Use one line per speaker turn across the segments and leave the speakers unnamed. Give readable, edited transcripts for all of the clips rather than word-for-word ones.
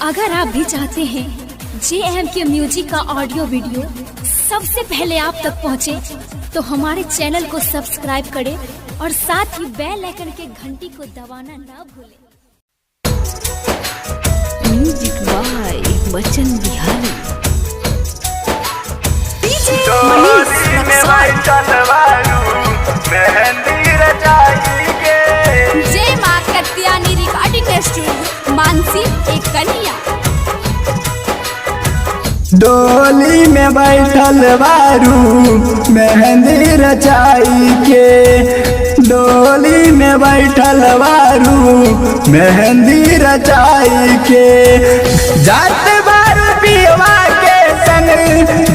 अगर आप भी चाहते हैं जे एम के म्यूजिक का ऑडियो वीडियो सबसे पहले आप तक पहुंचे, तो हमारे चैनल को सब्सक्राइब करें और साथ ही बेल आइकन के घंटी को दबाना ना भूलें।
Music by Bachchan Bihari.
DJ Manish Raxaul.
जय माँ कत्यानी रिकॉर्डिंग स्टूडियो, मानसी एक कन्या।
डोली में बैठल बारू मेहंदी रचाई के, डोली में बैठल बारू मेहंदी रचाई के। जात बारू पियवा के संग,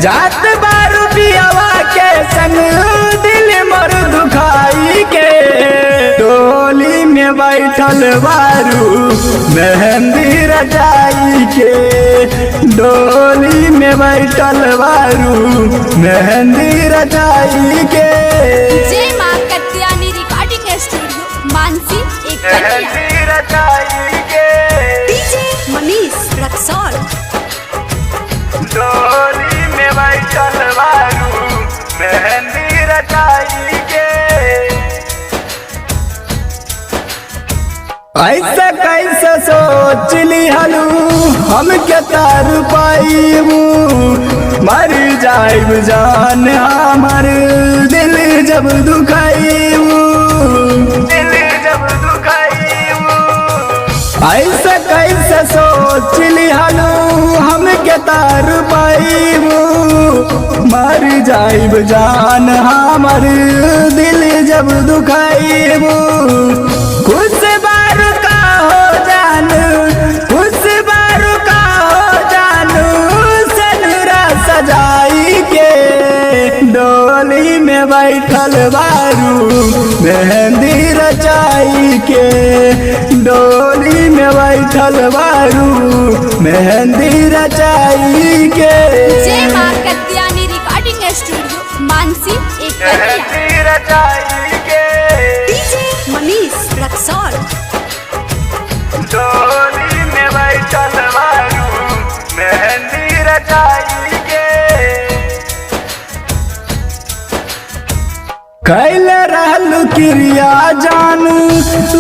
जात बारू पियवा के संग, दिल मोर दुखाई के। डोली में बैठल बारू मेहंदी रचाई के, डोली में बैठल बारू मेहंदी रचाई के।
जय माँ कत्यानी रिकॉर्डिंग स्टूडियो, मानसी एक कन्या।
डीजे मनीष रक्सौल।
डोली में बैठल बारू मेहंदी रचाई के। ऐसा कैसे सोच लिहलू हम के तार पाईबू, मर जाइब जान हमर दिल जब दुखाईबू, दिल जब दुखाईबू। ऐसा कैसे सोच लिहलू हम के तार पाईबू, मर जाइब जान हमर दिल जब दुखाईबू। खुश बार का हो जान, खुश बार का हो जान, सनुरा सजाई के। डोली में बैठल बारू मेहंदी रचाई के, डोली में बैठल बारू मेहंदी रचाई के।
जय माँ कत्यानी रिकॉर्डिंग स्टूडियो, मानसी एक कन्या।
डीजे मनीष रक्सौल।
डोली में बैठल बारू मेहंदी रचाई के। कैले रहल क्रिया जान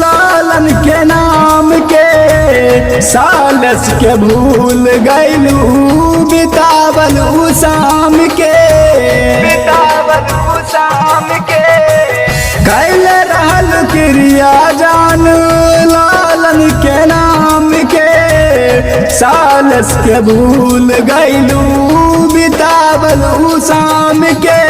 लालन के नाम के, सालस के भूल गैलू बितावल उ शाम के, बितावल उ शाम के। कैले रहल क्रिया जान लालन के नाम के, सालस के भूल गैलू बितावल उ शाम के।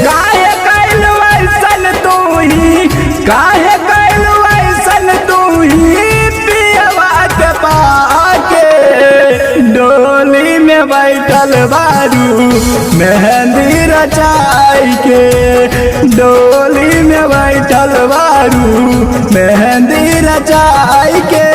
काहे कैलू ऐसन तू ही, काहे कैलू ऐसन तू ही पियवा के पाके। डोली में बैठल बारू मेहंदी रचाई के, डोली में बैठल बारू मेहंदी रचाई के।